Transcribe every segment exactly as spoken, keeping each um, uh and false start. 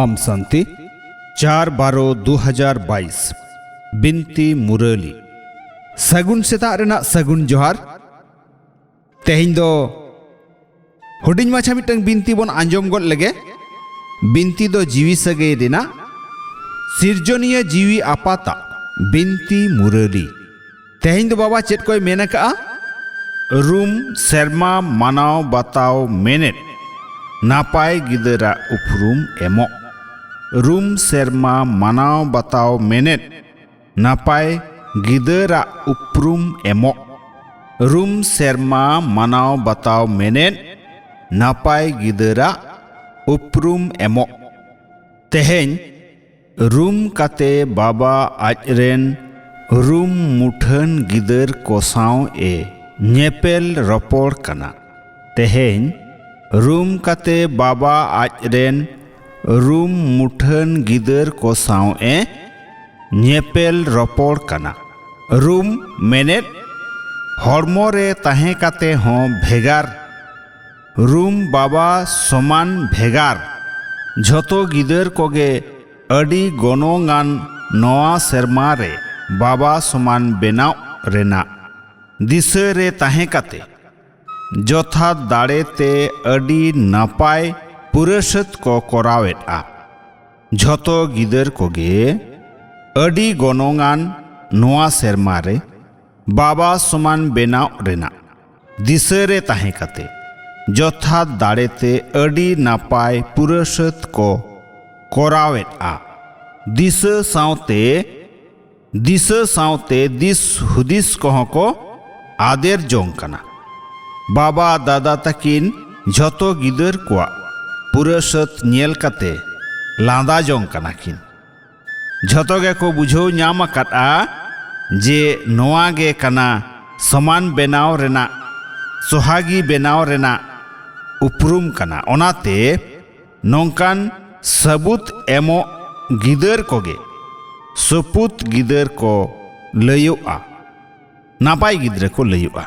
ᱟᱢ ᱥᱟᱱᱛᱤ, ᱪᱟᱨ ᱵᱟᱨᱚ ᱫᱩ ᱦᱟᱡᱟᱨ ᱵᱟᱭᱤᱥ᱾ ᱵᱤᱱᱛᱤ ᱢᱩᱨᱟᱹᱞᱤ᱾ ᱥᱟᱹᱜᱩᱱ ᱥᱮᱛᱟᱜ ᱨᱮᱱᱟᱜ ᱥᱟᱹᱜᱩᱱ ᱡᱚᱦᱟᱨ᱾ ᱛᱮᱦᱮᱧ ᱫᱚ ᱦᱩᱰᱤᱧ ᱢᱟᱪᱷᱟ ᱢᱤᱫᱴᱟᱝ ᱵᱤᱱᱛᱤ ᱵᱚᱱ ᱟᱸᱡᱚᱢ ᱜᱚᱫ ᱞᱮᱜᱮ᱾ ᱵᱤᱱᱛᱤ ᱫᱚ ᱡᱤᱣᱤ ᱥᱟᱹᱜᱟᱹᱭ ᱨᱮᱱᱟᱜ ᱥᱤᱨᱡᱚᱱᱤᱭᱟᱹ ᱡᱤᱣᱤ ᱟᱯᱟᱛᱟᱜ ᱵᱤᱱᱛᱤ ᱢᱩᱨᱟᱹᱞᱤ᱾ ᱛᱮᱦᱮᱧ ᱫᱚ ᱵᱟᱵᱟ ᱪᱮᱫ ᱠᱚᱭ ᱢᱮᱱ ᱟᱠᱟᱜᱼᱟ? ᱨᱩᱢ ᱥᱮᱨᱢᱟ ᱢᱟᱱᱟᱣ ᱵᱟᱛᱟᱣ ᱢᱮᱱᱮᱫ, ᱱᱟᱯᱟᱭ ᱜᱤᱫᱟᱹᱨᱟᱜ ᱩᱯᱨᱩᱢ ᱮᱢᱚᱜ᱾ ᱨᱩᱢ ᱥᱮᱨᱢᱟ ᱢᱟᱱᱟᱣ ᱵᱟᱛᱟᱣ ᱢᱮᱱᱮᱫ, ᱱᱟᱯᱟᱭ ᱜᱤᱫᱟᱹᱨᱟᱜ ᱩᱯᱨᱩᱢ ᱮᱢᱚᱜ᱾ ᱨᱩᱢ ᱥᱮᱨᱢᱟ ᱢᱟᱱᱟᱣ ᱵᱟᱛᱟᱣ ᱢᱮᱱᱮᱫ, ᱱᱟᱯᱟᱭ ᱜᱤᱫᱟᱹᱨᱟᱜ ᱩᱯᱨᱩᱢ ᱮᱢᱚᱜ᱾ ᱛᱮᱦᱮᱧ ᱨᱩᱢ ᱠᱟᱛᱮ ᱵᱟᱵᱟ ᱟᱡᱨᱮᱱ ᱨᱩᱢ ᱢᱩᱴᱷᱟᱹᱱ ᱜᱤᱫᱟᱹᱨ ᱠᱚ ᱥᱟᱶ ᱮ ᱧᱮᱯᱮᱞ ᱨᱚᱯᱚᱲ ᱠᱟᱱᱟ᱾ ᱛᱮᱦᱮᱧ ᱨᱩᱢ ᱠᱟᱛᱮ ᱵᱟᱵᱟ ᱟᱡᱨᱮᱱ ᱨᱩᱢ ᱢᱩᱴᱷᱟᱹᱱ ᱜᱤᱫᱟᱹᱨ ᱠᱚ ᱥᱟᱶ ᱮ ᱧᱮᱯᱮᱞ ᱨᱚᱯᱚᱲ ᱠᱟᱱᱟ᱾ ᱨᱩᱢ ᱢᱮᱱᱮᱫ ᱦᱚᱲᱢᱚ ᱨᱮ ᱛᱟᱦᱮᱸ ᱠᱟᱛᱮ ᱦᱚᱸ ᱵᱷᱮᱜᱟᱨ᱾ ᱨᱩᱢ ᱵᱟᱵᱟ ᱥᱚᱢᱟᱱ ᱵᱷᱮᱜᱟᱨ᱾ ᱡᱷᱚᱛᱚ ᱜᱤᱫᱟᱹᱨ ᱠᱚᱜᱮ ᱟᱹᱰᱤ ᱜᱚᱱᱚᱝᱟᱱ ᱱᱚᱣᱟ ᱥᱮᱨᱢᱟ ᱨᱮ ᱵᱟᱵᱟ ᱥᱚᱢᱟᱱ ᱵᱮᱱᱟᱣ ᱨᱮᱱᱟᱜ ᱫᱤᱥᱟᱹ ᱨᱮ ᱛᱟᱦᱮᱸ ᱠᱟᱛᱮ ᱡᱚᱛᱷᱟᱛ ᱫᱟᱲᱮ ᱛᱮ ᱟᱹᱰᱤ ᱱᱟᱯᱟᱭ ᱯᱩᱨᱟᱹᱥᱟᱹᱛ ᱠᱚ ᱠᱚᱨᱟᱣᱮᱫᱼᱟ᱾ ᱡᱷᱚᱛᱚ ᱜᱤᱫᱟᱹᱨ ᱠᱚᱜᱮ ᱟᱹᱰᱤ ᱜᱚᱱᱚᱝᱟᱱ ᱱᱚᱣᱟ ᱥᱮᱨᱢᱟ ᱨᱮ ᱵᱟᱵᱟ ᱥᱚᱢᱟᱱ ᱵᱮᱱᱟᱣ ᱨᱮᱱᱟᱜ ᱫᱤᱥᱟᱹ ᱨᱮ ᱛᱟᱦᱮᱸ ᱠᱟᱛᱮ ᱡᱚᱛᱷᱟᱛ ᱫᱟᱲᱮ ᱛᱮ ᱟᱹᱰᱤ ᱱᱟᱯᱟᱭ ᱯᱩᱨᱟᱹᱥᱟᱹᱛ ᱠᱚ ᱠᱚᱨᱟᱣᱮᱫᱼᱟ᱾ ᱫᱤᱥᱟᱹ ᱥᱟᱶᱛᱮ ᱫᱤᱥᱟᱹ ᱥᱟᱶᱛᱮ ᱫᱤᱥ ᱦᱩᱫᱤᱥ ᱠᱚᱦᱚᱸ ᱠᱚ ᱟᱫᱮᱨ ᱡᱚᱝ ᱠᱟᱱᱟ᱾ ᱵᱟᱵᱟ ᱫᱟᱫᱟ ᱛᱟᱹᱠᱤᱱ ᱡᱷᱚᱛᱚ ᱜᱤᱫᱟᱹᱨ ᱠᱚᱣᱟᱜ ᱯᱩᱨᱟᱹ ᱥᱟᱹᱛ ᱧᱮᱞ ᱠᱟᱛᱮ ᱞᱟᱸᱫᱟ ᱡᱚᱝ ᱠᱟᱱᱟ ᱠᱤᱱ᱾ ᱡᱷᱚᱛᱚ ᱜᱮᱠᱚ ᱵᱩᱡᱷᱟᱹᱣ ᱧᱟᱢ ᱟᱠᱟᱫᱼᱟ ᱡᱮ ᱱᱚᱣᱟ ᱜᱮ ᱠᱟᱱᱟ ᱥᱚᱢᱟᱱ ᱵᱮᱱᱟᱣ ᱨᱮᱱᱟᱜ, ᱥᱚᱦᱟᱜᱤ ᱵᱮᱱᱟᱣ ᱨᱮᱱᱟᱜ ᱩᱯᱨᱩᱢ ᱠᱟᱱᱟ᱾ ᱚᱱᱟᱛᱮ ᱱᱚᱝᱠᱟᱱ ᱥᱟᱹᱵᱩᱛ ᱮᱢᱚᱜ ᱜᱤᱫᱟᱹᱨ ᱠᱚᱜᱮ ᱥᱩᱯᱩᱛ ᱜᱤᱫᱟᱹᱨ ᱠᱚ ᱞᱟᱹᱭᱚᱜᱼᱟ, ᱱᱟᱯᱟᱭ ᱜᱤᱫᱽᱨᱟᱹ ᱠᱚ ᱞᱟᱹᱭᱚᱜᱼᱟ᱾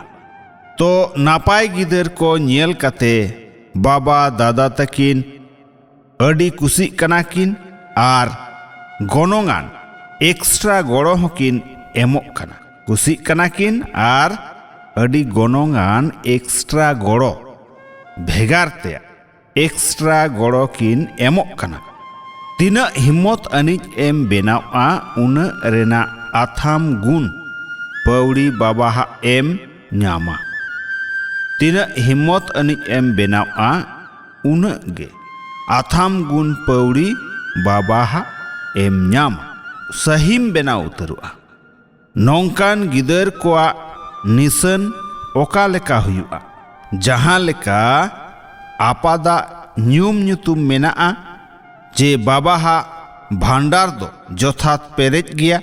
ᱛᱚ ᱱᱟᱯᱟᱭ ᱜᱤᱫᱟᱹᱨ ᱠᱚ ᱧᱮᱞ ᱠᱟᱛᱮ ᱵᱟᱵᱟ ᱫᱟᱫᱟ ᱛᱟᱹᱠᱤᱱ ᱟᱹᱰᱤ ᱠᱩᱥᱤᱜ ᱠᱟᱱᱟ ᱠᱤᱱ ᱟᱨ ᱜᱚᱱᱚᱝᱟᱱ ᱮᱠᱥᱴᱨᱟ ᱜᱚᱲᱚ ᱦᱚᱸᱠᱤᱱ ᱮᱢᱚᱜ ᱠᱟᱱᱟ᱾ ᱠᱩᱥᱤᱜ ᱠᱟᱱᱟ ᱠᱤᱱ ᱟᱨ ᱟᱹᱰᱤ ᱜᱚᱱᱚᱝᱟᱱ ᱮᱠᱥᱴᱨᱟ ᱜᱚᱲᱚ, ᱵᱷᱮᱜᱟᱨ ᱛᱮᱭᱟᱜ ᱮᱠᱥᱴᱨᱟ ᱜᱚᱲᱚ ᱠᱤᱱ ᱮᱢᱚᱜ ᱠᱟᱱᱟ᱾ ᱛᱤᱱᱟᱹᱜ ᱦᱤᱢᱢᱚᱛ ᱟᱹᱱᱤᱡ ᱮᱢ ᱵᱮᱱᱟᱣᱼᱟ, ᱩᱱᱟᱹᱜ ᱨᱮᱱᱟᱜ ᱟᱛᱷᱟᱢ ᱜᱩᱱ ᱯᱟᱹᱣᱲᱤ ᱵᱟᱵᱟᱦᱟᱜ ᱮᱢ ᱧᱟᱢᱟ᱾ ᱛᱤᱱᱟᱹᱜ ᱦᱤᱢᱢᱚᱛ ᱟᱹᱱᱤᱡ ᱮᱢ ᱵᱮᱱᱟᱣᱼᱟ, ᱩᱱᱟᱹᱜ ᱜᱮ ᱟᱛᱷᱟᱢ ᱜᱩᱱ ᱯᱟᱹᱣᱲᱤ ᱵᱟᱵᱟᱦᱟᱜ ᱮᱢ ᱧᱟᱢᱟ᱾ ᱥᱟᱹᱦᱤᱢ ᱵᱮᱱᱟᱣ ᱩᱛᱟᱹᱨᱚᱜᱼᱟ᱾ ᱱᱚᱝᱠᱟᱱ ᱜᱤᱫᱟᱹᱨ ᱠᱚᱣᱟᱜ ᱱᱤᱥᱟᱹᱱ ᱚᱠᱟ ᱞᱮᱠᱟ ᱦᱩᱭᱩᱜᱼᱟ? ᱡᱟᱦᱟᱸ ᱞᱮᱠᱟ ᱟᱯᱟᱫᱟᱜ ᱧᱩᱢ ᱧᱩᱛᱩᱢ ᱢᱮᱱᱟᱜᱼᱟ ᱡᱮ ᱵᱟᱵᱟᱦᱟᱜ ᱵᱷᱟᱱᱰᱟᱨ ᱫᱚ ᱡᱚᱛᱷᱟᱛ ᱯᱮᱨᱮᱡ ᱜᱮᱭᱟ,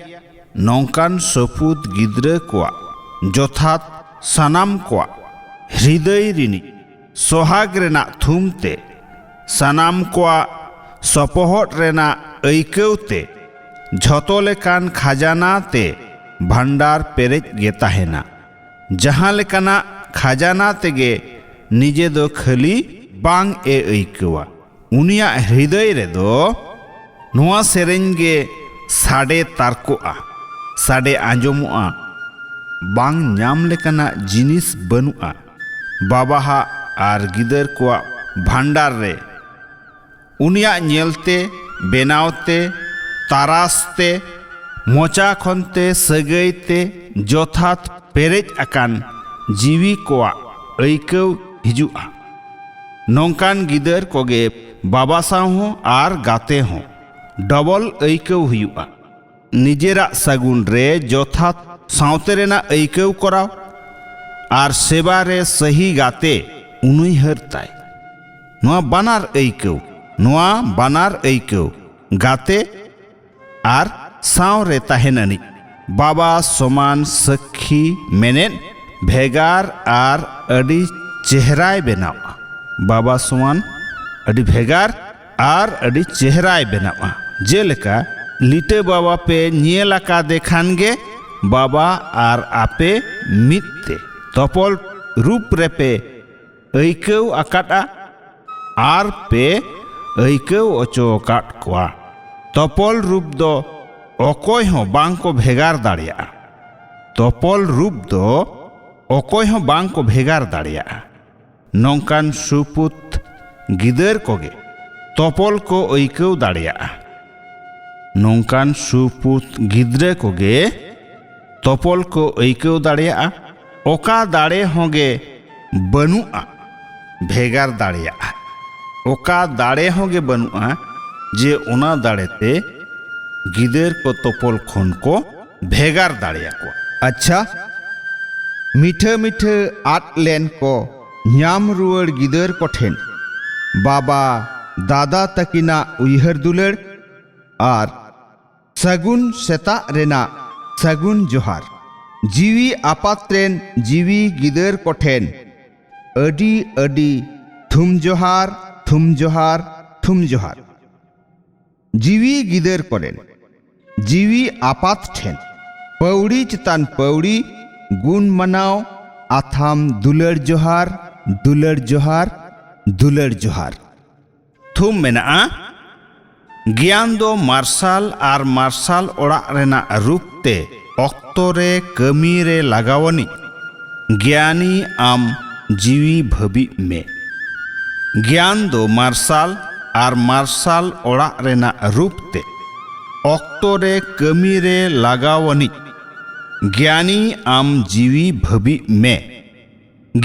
ᱱᱚᱝᱠᱟᱱ ᱥᱟᱹᱯᱩᱫ ᱜᱤᱫᱽᱨᱟᱹ ᱠᱚᱣᱟᱜ ᱡᱚᱛᱷᱟᱛ ᱥᱟᱱᱟᱢ ᱠᱚᱣᱟᱜ ᱦᱨᱤᱫᱟᱹᱭ ᱨᱤᱱᱤᱡ ᱥᱚᱦᱟᱜᱽ ᱨᱮᱱᱟᱜ ᱛᱷᱩᱢ ᱛᱮ, ᱥᱟᱱᱟᱢ ᱠᱚᱣᱟᱜ ᱥᱚᱯᱚᱦᱚᱫ ᱨᱮᱱᱟᱜ ᱟᱹᱭᱠᱟᱹᱣ ᱛᱮ, ᱡᱷᱚᱛᱚ ᱞᱮᱠᱟᱱ ᱠᱷᱟᱡᱟᱱᱟ ᱛᱮ ᱵᱷᱟᱱᱰᱟᱨ ᱯᱮᱨᱮᱡ ᱜᱮ ᱛᱟᱦᱮᱱᱟ᱾ ᱡᱟᱦᱟᱸ ᱞᱮᱠᱟᱱᱟᱜ ᱠᱷᱟᱡᱟᱱᱟ ᱛᱮᱜᱮ ᱱᱤᱡᱮ ᱫᱚ ᱠᱷᱟᱹᱞᱤ ᱵᱟᱝ ᱮ ᱟᱹᱭᱠᱟᱹᱣᱟ, ᱩᱱᱤᱭᱟᱜ ᱦᱨᱤᱫᱟᱹᱭ ᱨᱮᱫᱚ ᱱᱚᱣᱟ ᱥᱮᱨᱮᱧ ᱜᱮ ᱥᱟᱰᱮ ᱛᱟᱨᱠᱚᱜᱼᱟ, ᱥᱟᱰᱮ ᱟᱸᱡᱚᱢᱚᱜᱼᱟ, ᱵᱟᱝ ᱧᱟᱢ ᱞᱮᱠᱟᱱᱟᱜ ᱡᱤᱱᱤᱥ ᱵᱟᱹᱱᱩᱜᱼᱟ᱾ ᱵᱟᱵᱟᱦᱟᱜ ᱟᱨ ᱜᱤᱫᱟᱹᱨ ᱠᱚᱣᱟᱜ ᱵᱷᱟᱱᱰᱟᱨ ᱨᱮ ᱩᱱᱤᱭᱟᱜ ᱧᱮᱞᱛᱮ, ᱵᱮᱱᱟᱣᱛᱮ, ᱛᱟᱨᱟᱥᱛᱮ, ᱢᱚᱪᱟ ᱠᱷᱚᱱᱛᱮ ᱥᱟᱹᱜᱟᱹᱭᱛᱮ ᱡᱚᱛᱷᱟᱛ ᱯᱮᱨᱮᱡ ᱟᱠᱟᱱ ᱡᱤᱣᱤ ᱠᱚᱣᱟᱜ ᱟᱹᱭᱠᱟᱹᱣ ᱦᱤᱡᱩᱜᱼᱟ᱾ ᱱᱚᱝᱠᱟᱱ ᱜᱤᱫᱟᱹᱨ ᱠᱚᱜᱮ ᱵᱟᱵᱟ ᱥᱟᱶ ᱦᱚᱸ ᱟᱨ ᱜᱟᱛᱮ ᱦᱚᱸ ᱰᱚᱵᱚᱞ ᱟᱹᱭᱠᱟᱹᱣ ᱦᱩᱭᱩᱜᱼᱟ᱾ ᱱᱤᱡᱮᱨᱟᱜ ᱥᱟᱹᱜᱩᱱ ᱨᱮ ᱡᱚᱛᱷᱟᱛ ᱥᱟᱶᱛᱮ ᱨᱮᱱᱟᱜ ᱟᱹᱭᱠᱟᱹᱣ ᱠᱚᱨᱟᱣ ᱟᱨ ᱥᱮᱵᱟ ᱨᱮ ᱥᱟᱹᱦᱤ ᱜᱟᱛᱮ ᱩᱱᱩᱭᱦᱟᱹᱨ ᱛᱟᱭ᱾ ᱱᱚᱣᱟ ᱵᱟᱱᱟᱨ ᱟᱹᱭᱠᱟᱹᱣ, ᱱᱚᱣᱟ ᱵᱟᱱᱟᱨ ᱟᱹᱭᱠᱟᱹᱣ, ᱜᱟᱛᱮ ᱟᱨ ᱥᱟᱶ ᱨᱮ ᱛᱟᱦᱮᱱ ᱟᱹᱱᱤᱡ ᱵᱟᱵᱟ ᱥᱚᱢᱟᱱ ᱥᱟᱹᱠᱷᱤ ᱢᱮᱱᱮᱫ ᱵᱷᱮᱜᱟᱨ ᱟᱨ ᱟᱹᱰᱤ ᱪᱮᱦᱨᱟᱭ ᱵᱮᱱᱟᱣᱟ᱾ ᱵᱟᱵᱟ ᱥᱚᱢᱟᱱ ᱟᱹᱰᱤ ᱵᱷᱮᱜᱟᱨ ᱟᱨ ᱟᱹᱰᱤ ᱪᱮᱦᱨᱟᱭ ᱵᱮᱱᱟᱣᱟ᱾ ᱡᱮᱞᱮᱠᱟ, ᱞᱤᱴᱟᱹ ᱵᱟᱵᱟ ᱯᱮ ᱧᱮᱞ ᱟᱠᱟᱫᱮ ᱠᱷᱟᱱ ᱜᱮ ᱵᱟᱵᱟ ᱟᱨ ᱟᱯᱮ ᱢᱤᱫ ᱛᱮ ᱛᱚᱯᱚᱞ ᱨᱩᱯ ᱨᱮᱯᱮ ᱟᱹᱭᱠᱟᱹᱣ ᱟᱠᱟᱫᱼᱟ ᱟᱨ ᱯᱮ ᱟᱹᱭᱠᱟᱹᱣ ᱚᱪᱚ ᱟᱠᱟᱫ ᱠᱚᱣᱟ᱾ ᱛᱚᱯᱚᱞ ᱨᱩᱯ ᱫᱚ ᱚᱠᱚᱭ ᱦᱚᱸ ᱵᱟᱝ ᱠᱚ ᱵᱷᱮᱜᱟᱨ ᱫᱟᱲᱮᱭᱟᱜᱼᱟ᱾ ᱛᱚᱯᱚᱞ ᱨᱩᱯ ᱫᱚ ᱚᱠᱚᱭ ᱦᱚᱸ ᱵᱟᱝ ᱠᱚ ᱵᱷᱮᱜᱟᱨ ᱫᱟᱲᱮᱭᱟᱜᱼᱟ᱾ ᱱᱚᱝᱠᱟᱱ ᱥᱩᱯᱩᱛ ᱜᱤᱫᱟᱹᱨ ᱠᱚᱜᱮ ᱛᱚᱯᱚᱞ ᱠᱚ ᱟᱹᱭᱠᱟᱹᱣ ᱫᱟᱲᱮᱭᱟᱜᱼᱟ᱾ ᱱᱚᱝᱠᱟᱱ ᱥᱩᱯᱩᱛ ᱜᱤᱫᱽᱨᱟᱹ ᱠᱚᱜᱮ ᱛᱚᱯᱚᱞ ᱠᱚ ᱟᱹᱭᱠᱟᱹᱣ ᱫᱟᱲᱮᱭᱟᱜᱼᱟ᱾ ᱚᱠᱟ ᱫᱟᱲᱮ ᱦᱚᱸ ᱜᱮ ᱵᱟᱹᱱᱩᱜᱼᱟ ᱵᱷᱮᱜᱟᱨ ᱫᱟᱲᱮᱭᱟᱜᱼᱟ᱾ ᱚᱠᱟ ᱫᱟᱲᱮ ᱦᱚᱸ ᱜᱮ ᱵᱟᱹᱱᱩᱜᱼᱟ ᱡᱮ ᱚᱱᱟ ᱫᱟᱲᱮ ᱛᱮ ᱜᱤᱫᱟᱹᱨ ᱠᱚ ᱛᱚᱯᱚᱞ ᱠᱷᱚᱱ ᱠᱚ ᱵᱷᱮᱜᱟᱨ ᱫᱟᱲᱮᱭᱟᱠᱚᱣᱟ᱾ ᱟᱪᱪᱷᱟ, ᱢᱤᱴᱷᱟᱹ ᱢᱤᱴᱷᱟᱹ ᱟᱫ ᱞᱮᱱ ᱠᱚ ᱧᱟᱢ ᱨᱩᱣᱟᱹᱲ ᱜᱤᱫᱟᱹᱨ ᱠᱚᱴᱷᱮᱱ ᱵᱟᱵᱟ, ᱫᱟᱫᱟ ᱛᱟᱹᱠᱤᱱᱟᱜ ᱩᱭᱦᱟᱹᱨ ᱫᱩᱞᱟᱹᱲ ᱟᱨ ᱥᱟᱹᱜᱩᱱ ᱥᱮᱛᱟᱜ ᱨᱮᱱᱟᱜ ᱥᱟᱹᱜᱩᱱ ᱡᱚᱦᱟᱨ᱾ ᱡᱤᱣᱤ ᱟᱯᱟᱛ ᱨᱮᱱ ᱡᱤᱣᱤ ᱜᱤᱫᱟᱹᱨ ᱠᱚᱴᱷᱮᱱ ᱟᱹᱰᱤ ᱟᱹᱰᱤ ᱛᱷᱩᱢ ᱡᱚᱦᱟᱨ, ᱛᱷᱩᱢ ᱡᱚᱦᱟᱨ, ᱛᱷᱩᱢ ᱡᱚᱦᱟᱨ᱾ ᱡᱤᱣᱤ ᱜᱤᱫᱟᱹᱨ ᱠᱚᱨᱮᱱ ᱡᱤᱣᱤ ᱟᱯᱟᱛ ᱴᱷᱮᱱ ᱯᱟᱹᱣᱲᱤ ᱪᱮᱛᱟᱱ ᱯᱟᱹᱣᱲᱤ ᱜᱩᱱ ᱢᱟᱱᱟᱣ ᱟᱛᱷᱟᱢ ᱫᱩᱞᱟᱹᱲ ᱡᱚᱦᱟᱨ, ᱫᱩᱞᱟᱹᱲ ᱡᱚᱦᱟᱨ, ᱫᱩᱞᱟᱹᱲ ᱡᱚᱦᱟᱨ᱾ ᱛᱷᱩᱢ ᱢᱮᱱᱟᱜᱼᱟ, ᱜᱮᱭᱟᱱ ᱫᱚ ᱢᱟᱨᱥᱟᱞ ᱟᱨ ᱢᱟᱨᱥᱟᱞ ᱚᱲᱟᱜ ᱨᱮᱱᱟᱜ ᱨᱩᱯ ᱛᱮ ᱚᱠᱛᱚ ᱨᱮ ᱠᱟᱹᱢᱤ ᱨᱮ ᱞᱟᱜᱟᱣᱟᱱᱤᱡ ᱜᱮᱭᱟᱱᱤ ᱟᱢ ᱡᱤᱣᱤ ᱵᱷᱟᱹᱵᱤᱜ ᱢᱮ᱾ ᱜᱮᱭᱟᱱ ᱫᱚ ᱢᱟᱨᱥᱟᱞ ᱟᱨ ᱢᱟᱨᱥᱟᱞ ᱚᱲᱟᱜ ᱨᱮᱱᱟᱜ ᱨᱩᱯ ᱛᱮ ᱚᱠᱛᱚ ᱨᱮ ᱠᱟᱹᱢᱤ ᱨᱮ ᱞᱟᱜᱟᱣᱟᱱᱤᱡ ᱜᱮᱭᱟᱱᱤ ᱟᱢ ᱡᱤᱣᱤ ᱵᱷᱟᱹᱵᱤᱜ ᱢᱮ᱾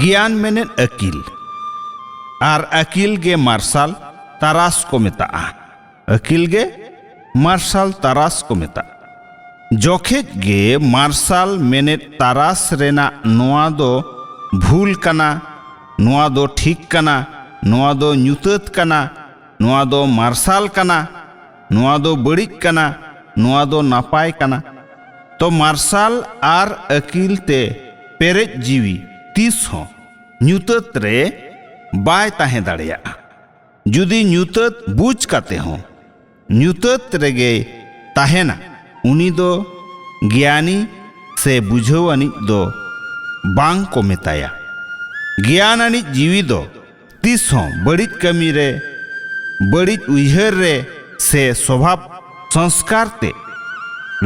ᱜᱮᱭᱟᱱ ᱢᱮᱱᱮᱫ ᱟᱹᱠᱤᱞ, ᱟᱨ ᱟᱹᱠᱤᱞ ᱜᱮ ᱢᱟᱨᱥᱟᱞ ᱛᱟᱨᱟᱥ ᱠᱚ ᱢᱮᱛᱟᱜᱼᱟ᱾ ᱟᱹᱠᱤᱞ ᱜᱮ ᱢᱟᱨᱥᱟᱞ ᱛᱟᱨᱟᱥ ᱠᱚ ᱢᱮᱛᱟᱜᱼᱟ᱾ ᱡᱚᱠᱷᱮᱡ ᱜᱮ ᱢᱟᱨᱥᱟᱞ ᱢᱮᱱᱮᱫ ᱛᱟᱨᱟᱥ ᱨᱮᱱᱟᱜ ᱱᱚᱣᱟ ᱫᱚ ᱵᱷᱩᱞ ᱠᱟᱱᱟ, ᱱᱚᱣᱟ ᱫᱚ ᱴᱷᱤᱠ ᱠᱟᱱᱟ, ᱱᱚᱣᱟ ᱫᱚ ᱧᱩᱛᱟᱹᱛ ᱠᱟᱱᱟ, ᱱᱚᱣᱟ ᱫᱚ ᱢᱟᱨᱥᱟᱞ ᱠᱟᱱᱟ, ᱱᱚᱣᱟ ᱫᱚ ᱵᱟᱹᱲᱤᱡ ᱠᱟᱱᱟ, ᱱᱚᱣᱟ ᱫᱚ ᱱᱟᱯᱟᱭ ᱠᱟᱱᱟ, ᱛᱚ ᱢᱟᱨᱥᱟᱞ ᱟᱨ ᱟᱹᱠᱤᱞ ᱛᱮ ᱯᱮᱨᱮᱡ ᱡᱤᱣᱤ ᱛᱤᱥ ᱦᱚᱸ ᱧᱩᱛᱟᱹᱛ ᱨᱮ ᱵᱟᱭ ᱛᱟᱦᱮᱸ ᱫᱟᱲᱮᱭᱟᱜᱼᱟ᱾ ᱡᱩᱫᱤ ᱧᱩᱛᱟᱹᱛ ᱵᱩᱡᱽ ᱠᱟᱛᱮ ᱦᱚᱸ ᱧᱩᱛᱟᱹᱛ ᱨᱮᱜᱮᱭ ᱛᱟᱦᱮᱱᱟ, ᱩᱱᱤ ᱫᱚ ᱜᱮᱭᱟᱱᱤ ᱥᱮ ᱵᱩᱡᱷᱟᱹᱣ ᱟᱹᱱᱤᱡ ᱫᱚ ᱵᱟᱝ ᱠᱚ ᱢᱮᱛᱟᱭᱟ᱾ ᱜᱮᱭᱟᱱ ᱟᱹᱱᱤᱡ ᱡᱤᱣᱤ ᱫᱚ ᱛᱤᱥ ᱦᱚᱸ ᱵᱟᱹᱲᱤᱡ ᱠᱟᱹᱢᱤ ᱨᱮ ᱵᱟᱹᱲᱤᱡ ᱩᱭᱦᱟᱹᱨ ᱨᱮ ᱥᱮ ᱥᱚᱵᱷᱟᱵ ᱥᱚᱝᱥᱠᱟᱨ ᱛᱮ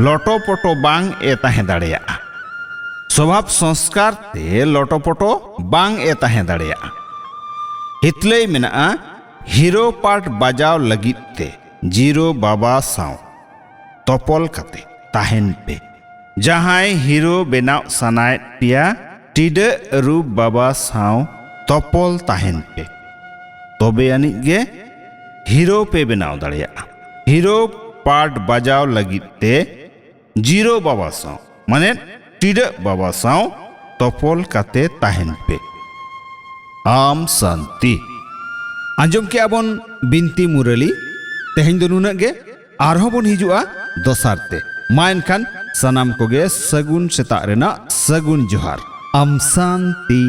ᱞᱚᱴᱚᱯᱚᱴᱚ ᱵᱟᱝ ᱮ ᱛᱟᱦᱮᱸ ᱫᱟᱲᱮᱭᱟᱜᱼᱟ᱾ ᱥᱚᱵᱷᱟᱵ ᱥᱚᱝᱥᱠᱟᱨ ᱛᱮ ᱞᱚᱴᱚᱯᱚᱴᱚ ᱵᱟᱝ ᱮ ᱛᱟᱦᱮᱸ ᱫᱟᱲᱮᱭᱟᱜᱼᱟ᱾ ᱦᱤᱛᱞᱟᱹᱭ ᱢᱮᱱᱟᱜᱼᱟ, ᱦᱤᱨᱳ ᱯᱟᱴ ᱵᱟᱡᱟᱣ ᱞᱟᱹᱜᱤᱫ ᱛᱮ ᱡᱤᱨᱳ ᱵᱟᱵᱟ ᱥᱟᱶ ᱛᱚᱯᱚᱞ ᱠᱟᱛᱮ ᱛᱟᱦᱮᱱ ᱯᱮ᱾ ᱡᱟᱦᱟᱸᱭ ᱦᱤᱨᱳ ᱵᱮᱱᱟᱣ ᱥᱟᱱᱟᱭᱮᱫ ᱯᱮᱭᱟ, ᱴᱤᱰᱟᱹᱜ ᱨᱩᱯ ᱵᱟᱵᱟ ᱥᱟᱶ ᱛᱚᱯᱚᱞ ᱛᱟᱦᱮᱱ ᱯᱮ, ᱛᱚᱵᱮ ᱟᱹᱱᱤᱡ ᱜᱮ ᱦᱤᱨᱳ ᱯᱮ ᱵᱮᱱᱟᱣ ᱫᱟᱲᱮᱭᱟᱜᱼᱟ᱾ ᱦᱤᱨᱳ ᱯᱟᱴ ᱵᱟᱡᱟᱣ ᱞᱟᱹᱜᱤᱫ ᱛᱮ ᱡᱤᱨᱳ ᱵᱟᱵᱟ ᱥᱟᱶ, ᱢᱟᱱᱮ ᱴᱤᱰᱟᱹᱜ ᱵᱟᱵᱟ ᱥᱟᱶ ᱛᱚᱯᱚᱞ ᱠᱟᱛᱮ ᱛᱟᱦᱮᱱ ᱯᱮ᱾ ᱟᱢ ᱥᱟᱱᱛᱤ᱾ ᱟᱸᱡᱚᱢ ᱠᱮᱜᱼᱟ ᱵᱚᱱ ᱵᱤᱱᱛᱤ ᱢᱩᱨᱟᱹᱞᱤ᱾ ᱛᱮᱦᱮᱧ ᱫᱚ ᱱᱩᱱᱟᱹᱜ ᱜᱮ, ᱟᱨᱦᱚᱸ ᱵᱚᱱ ᱦᱤᱡᱩᱜᱼᱟ ᱫᱚᱥᱟᱨ ᱛᱮ᱾ ᱢᱟ ᱮᱱᱠᱷᱟᱱ ᱥᱟᱱᱟᱢ ᱠᱚᱜᱮ ᱥᱟᱹᱜᱩᱱ ᱥᱮᱛᱟᱜ ᱨᱮᱱᱟᱜ ᱥᱟᱹᱜᱩᱱ ᱡᱚᱦᱟᱨ᱾ ᱟᱢ ᱥᱟᱱᱛᱤ᱾